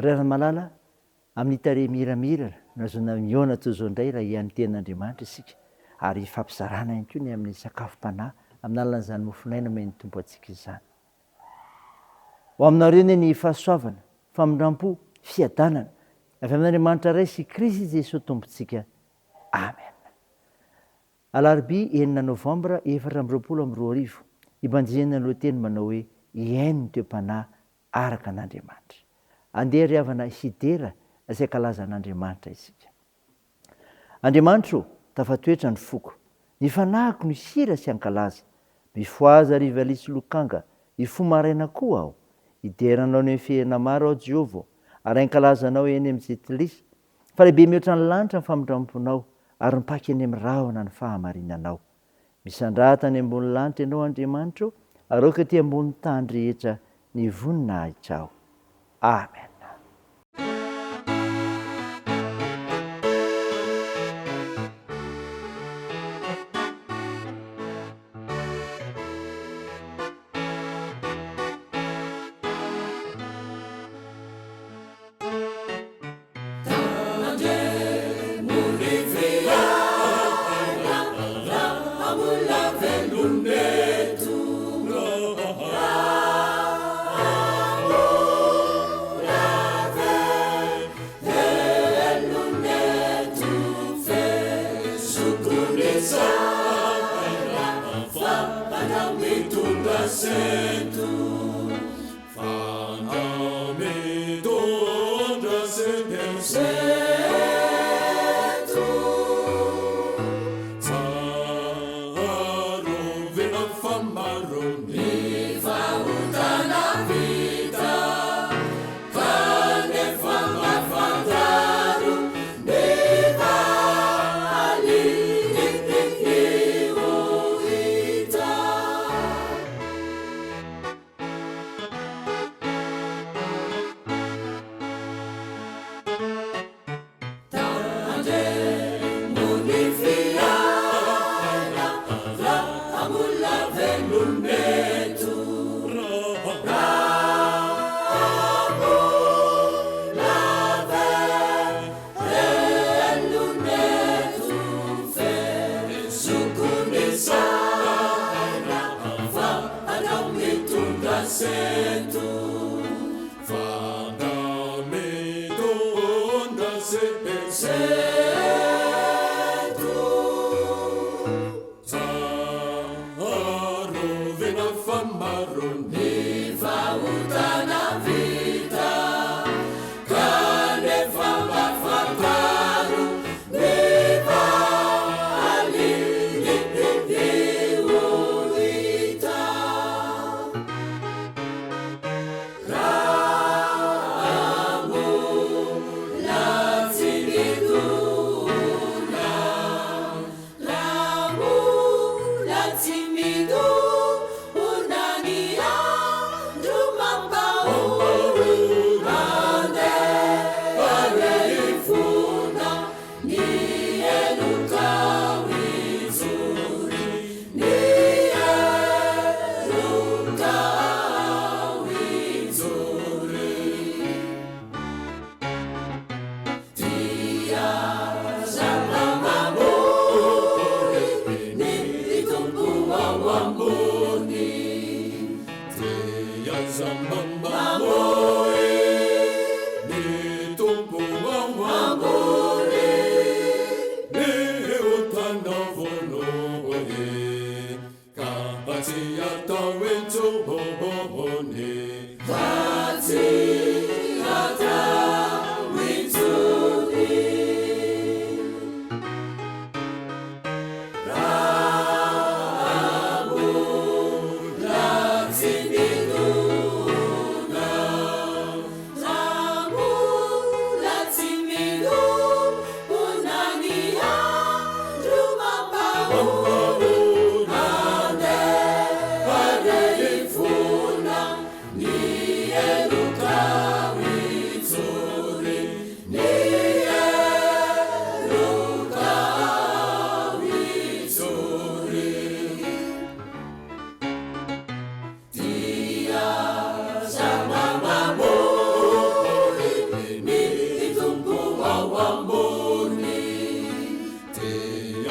Ry Ramalala, amin'ny tarehy miramirana no ahazoana mihaona toy izao indray raha hihaino ny Tenin'Andriamanitra isika ary hifampizarana ihany koa ny amin'ny sakafom-panahy amin'ny alalan'izany mofon'aina omen'ny Tompo antsika izany. Ho aminareo anie ny fahasoavana, famindram-po, fiadanana avy amin'Andriamanitra Ray sy Kristy Jesoa Tompontsika. Amen. Alarobia enina novambra 2024, Ibanjihina ny lohateny manao hoe Hihaino ny toe-panahy araka an'Andriamanitra. Andeha ry havana hidera sy hankalaza an'Andriamanitra isika. Andriamanitra ô, tafatoetra ny foko. Ny fanahiko no hihira sy hankalaza. Mifohaza ry valiha sy lokanga, hifoha maraina koa aho. Hidera Anao eny amin'ny fihena maro aho, Jehovah ô, ary hankalaza Anao eny amin'ny jentilisa. Fa lehibe mihoatra ny lanitra ny famindram-ponao, ary mipaka eny amin'ny rahona ny fahamarinanao. Misandrata any ambony lanitra Ianao, Andriamanitra ô, ary aoka ety ambony tany rehetra ny voninahitrao. Amen.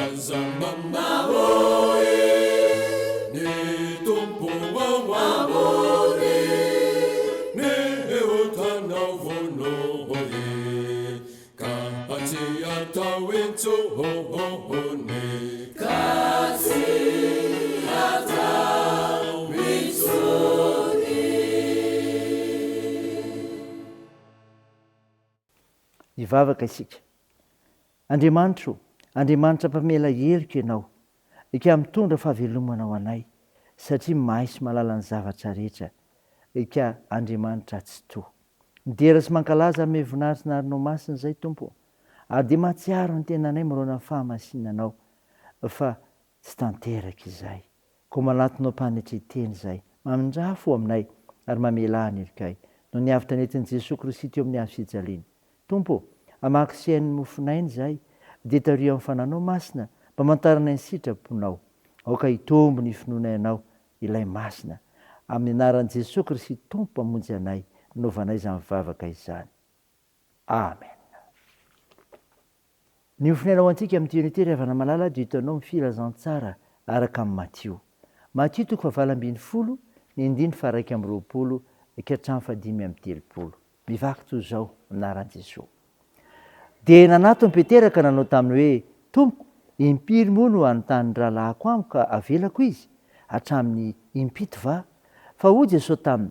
Aza mamahory ny Tompo mamory ny otanao vonoy ka tsy atao intsony. Ka tsy atao intsony. Hivavaka isika. Andriamanitra o, Andriamanitra mpamela heloka Ianao, ka mitondra fahavelomana ho anay, satria mahay sy mahalala ny zavatra rehetra, ka Andriamanitra Tsitoha. Midera sy mankalaza hanome voninahitra ny Anaranao Masina izay, Tompo o, ary dia mahatsiaro ny tenanay manoloana ny fahamasinanao, fa tsy tanteraka izay. Koa manatona ao am-panetren-tena izahay, mamindrà fo aminay ary mamelà ny helokay, noho ny avotra nentin'i Jesoa Kristy teo amin'ny hazo fijaliana. Tompo ô, hamaky sy haino ny mofon'aina izahay, dia tariho amin'ny Fananao Masina, mba hamantaranay ny sitraponao. Aoka hitombo ny finoanay Anao, Ilay Masina. Amin'ny anaran'i Jesoa Kristy Tompo Mpamonjy anay, no naovanay izany vavaka izany. Amen. Ny hofon'aina ho antsika amin'ity unité ry havana malala dia hitanao amin'ny filazantsara araka an'i Matio. Matio toko fahavalo 18, ny andininy faha-21 ka hatramin'ny faha-35. Mivaky toy izao, amin'ny anaran'i Jesoa. Dia nanatona Petera ka nanao taminy hoe, Tompoko, impiry moa no hanontany ny rahalahiko amiko ka havelako izy? Hatramin'ny impito va? Fa hoy Jesoa taminy,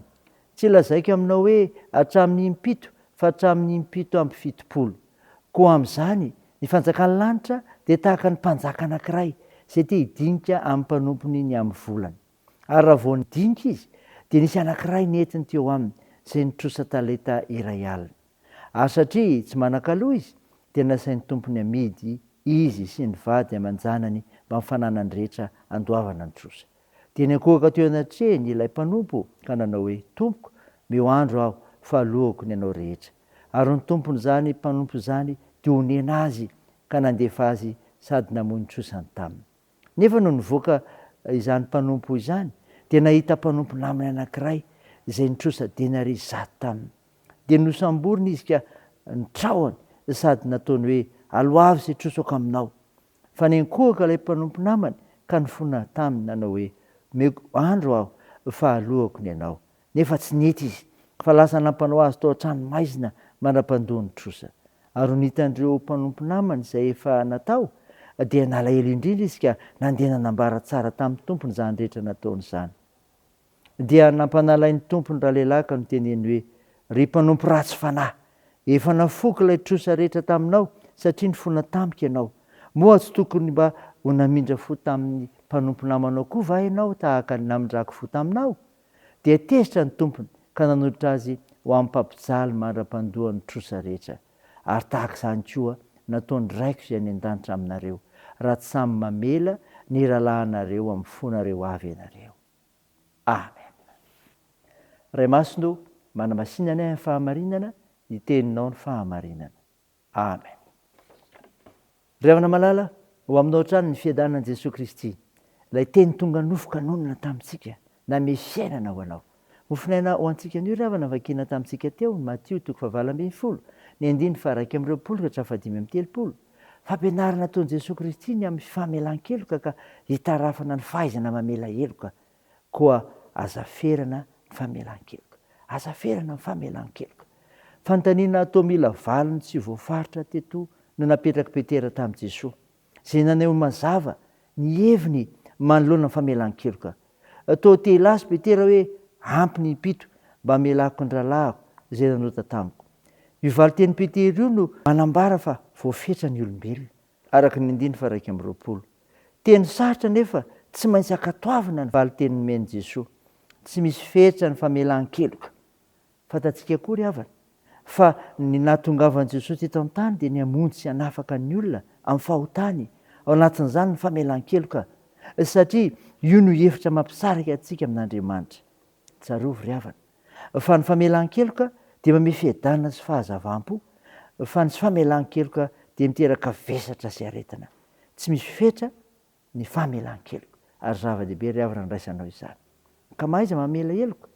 Tsy lazaiko aminao hoe hatramin'ny impito, fa hatramin'ny impito 70. Koa amin'izany, ny fanjakan'ny lanitra dia tahaka ny mpanjaka anankiray izay te hidinika amin'ny mpanompony ny amin'ny volany. Ary raha vao nidinika izy, dia nisy anankiray nentiny teo aminy izay nitrosa talenta 1000. Ary satria tsy manan-kaloa izy, dia nasain'ny tompony amidy izy sy ny vady aman-janany mba amin'ny fananany rehetra handoavana ny trosa. Dia niankohoka teo anatrehiny ilay mpanompo ka nanao hoe, Tompoko, meo andro aho, fa aloako ny anao rehetra. Ary ny tompon'izany mpanompo izany dia onena azy ka nandefa azy sady namoy ny trosany taminy. Nefa nony nivoaka izany mpanompo izany, dia nahita mpanompo namany anankiray izay nitrosa denaria 100 taminy. Dia nosamboriny izy ka nitraohany sady nataony hoe, Aloavy izay trosako aminao. Fa niankohoka ilay mpanompo namany ka nifona taminy nanao hoe, Omeko andro aho fa aloako ny anao. Nefa tsy nety izy, fa lasa nampanao azy tao an-trano maizina mandra-pandoa ny trosa. Ary nony hitan'ireo mpanompo namany izay efa natao, dia nalahelo indrindra izy ka nandeha nanambara tsara tamin'ny tompony izany rehetra nataony izany. Dia nampanalain'ny tompony ralehilahy ka noteneniny hoe, Ry mpanompo ratsy fanahy! Efa nafoiko ilay trosa rehetra taminao, satria nifona tamiko ianao. Moa tsy tokony mba ho namindra fo tamin'ny mpanompo namanao koa va ianao tahaka ny namindrako fo taminao? Dia tezitra ny tompony ka nanolotra azy ho amin'ny mpampijaly mandra-pandoa ny trosa rehetra. Ary tahaka izany koa nataon'ny Raiko izay any an-danitra aminareo, raha tsy samy mamela ny rahalahinareo amin'ny fonareo avy ianareo. Amen. Ray Masina o, manamasina anay amin'ny fahamarinana, ny Teninao ny fahamarinana. Amen. Ry havana malala, ho aminao hatrany ny fiadanan'i Jesoa Kristy, ilay Teny tonga nofo ka nonina tamintsika, nanome fiainana ho anao. Mofonaina ho antsika anio ry havana vakiana tamintsika teo ny Matio toko fahavalo 18, ny andininy faha-21 ka hatramin'ny faha-35. Fampianarana ataon'i Jesoa Kristy ny amin'ny famelan-keloka ka hitarafana ny fahaizana mamela heloka. Koa aza ferana ny famelan-keloka. Aza ferana ny famelan-keloka. Fanontaniana toa mila valiny tsy voafaritra teto no napetrak'i Petera tamin'i Jesoa, izay naneho mazava ny heviny manoloana ny famelan-keloka. Toa te hilaza Petera hoe, Ampy ny impito mba hamelako ny rahalahiko izay nanota tamiko. Io valin-tenin'i Petera io no manambara fa voafetra ny olombelona, araka ny andininy faha-21. Teny sarotra nefa tsy maintsy ankatoavina ny valin-teny nomen'i Jesoa. Tsy misy fetra ny famelan-keloka. Fantatsika koa ry havana, fa ny nahatongavan'i Jesoa teto an-tany dia ny hamonjy sy hanafaka ny olona amin'ny fahotany, ao anatin'izany ny famelan-keloka, satria io no efitra mampisaraka antsika amin'Andriamanitra. Tsarovy ry havana, fa ny famelan-keloka dia manome fiadanana sy fahazavam-po, fa ny tsy famelan-keloka dia miteraka vesatra sy aretina. Tsy misy fetra ny famelan-keloka. Ary zava-dehibe ry havana ny andraisanao izany. Ka mahaiza mamela heloka.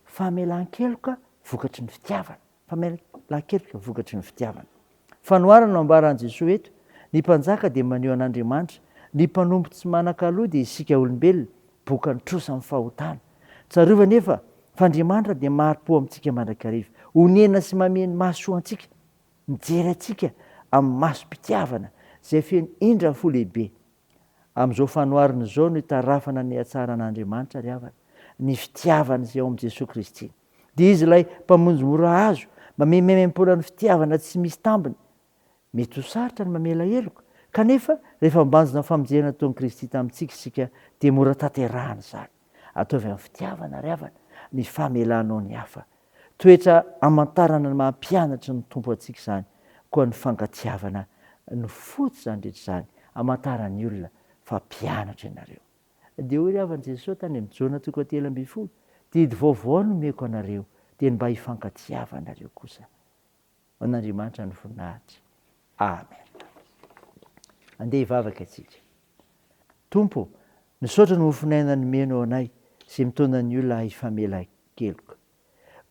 Famelan-keloka vokatry ny fitiavana. Famelan-keloka vokatry ny fitiavana. Fanoharana no ambaran'i Jesoa eto. Ny mpanjaka dia maneho an'Andriamanitra, ny mpanompo tsy manan-kaloa dia isika olombelona, bokan'ny trosa amin'ny fahotana. Tsarovy anefa fa Andriamanitra dia mahari-po amintsika mandrakariva. Onena sy mamehy ny maso soa antsika, mijery antsika amin'ny masom-pitiavana izay feno indra fo lehibe. Amin'izao fanoharana izao no itarafana ny hatsaran'Andriamanitra ry havana, ny fitiavana izay ao amin'i Jesoa Kristy. Dia Izy ilay Mpamonjy mora azo, mamehy maimaimpoana ny fitiavana tsy misy tambiny. Mety ho sarotra ny mamela heloka, kanefa rehefa mibanjina ny famonjena nataon'i Kristy tamintsika isika dia mora tanterahana izany. Ataovy amin'ny fitiavana ry havana ny famelanao ny hafa. Toetra amantarana ny maha mpianatry ny Tompo antsika izany, koa ny fankatiavana no fototr'izany rehetra izany, amantaran'ny olona fa mpianatra ianareo. Dia hoy ry havana Jesoa tany amin'ny Jaona toko fahatelo ambin'ny folo, Didy vaovao no omeko anareo, dia ny mba hifankatiavanareo kosa. Ho an'Andriamanitra ny voninahitra. Amen. Andeha hivavaka isika. Tompo ô, misaotra ny mofon'aina nomenao anay izay mitaona ny olona hifamela keloka.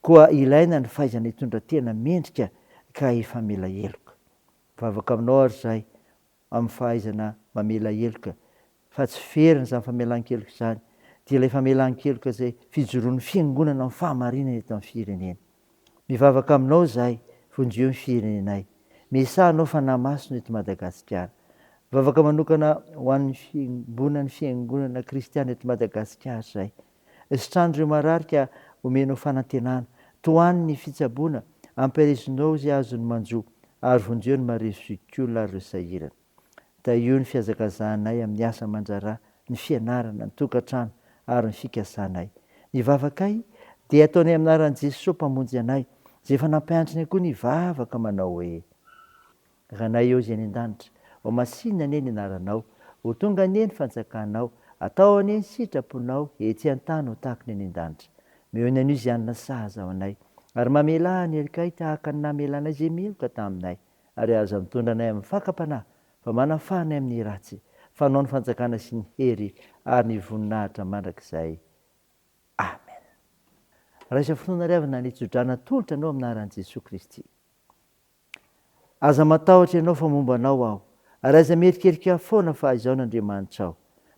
Koa ilaina ny fahaizana hitondra tena mendrika ka hifamela heloka. Mivavaka aminao ary izahay amin'ny fahaizana mamela heloka fa tsy feriny izany famelan-keloka izany dia ilay famelan-keloka izay fijoroan'ny fiangonana amin'ny fahamarinana eto amin'ny firenena. Mivavaka aminao izahay, vonjeo ny firenenay. Misaha anao Fanahy Masina eto Madagasikara. Mivavaka manokana ho an'ny fiombonan'ny fiangonana kristiana eto Madagasikara izahay. Sitrano ireo marary ka omenao fanantenana. Tohano ny fitsaboana, ampirezinao izay azony manjo, ary vonjeo ny marefo zokiolona ary ireo sahirana. Tahio ny fihazakazahanay amin'ny asa aman-draharaha, ny fianarana, ny tokantrano ary ny fikasanay. Ny vavakay dia ataonay amin'ny anaran'i Jesoa Mpamonjy anay, izay efa nampianatrinay koa ny hivavaka manao hoe. Ranay eo izay any an-danitra, ho masinina anie ny anaranao, ho tonga anie ny fanjakanao, atao anie ny sitraponao ety an-tany ho tahaka ny any an-danitra. Meo ny anio izay hanina sahaza ho anay, ary mamelà ny helokay tahaka ny namelanay izay meloka taminay, ary aza mitondra anay amin'ny fakam-panahy, fa manafaha anay amin'ny ratsy, fa Anao ny fanjakana sy ny hery ary ny voninahitra mandrakizay. Amen. Raisa finoana ry havana ny tsodrano atolotra anao amin'ny anaran'i Jesoa Kristy. Aza matahotra ianao fa momba anao aho, ary aza mierikerika foana fa izaho no Andriamanitrao.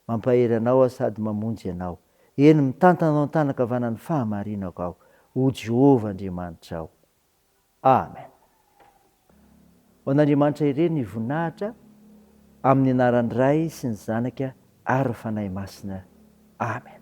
Mampahery anao aho sady mamonjy anao. Eny, mitantana anao an-tanan-kavanan'ny fahamarinako aho, ho Jehovah Andriamanitrao. Amen. Ho an'Andriamanitra irery ny voninahitra, amin'ny anaran'ny Ray sy ny Zanaka ary ny Fanahy Masina. Amen.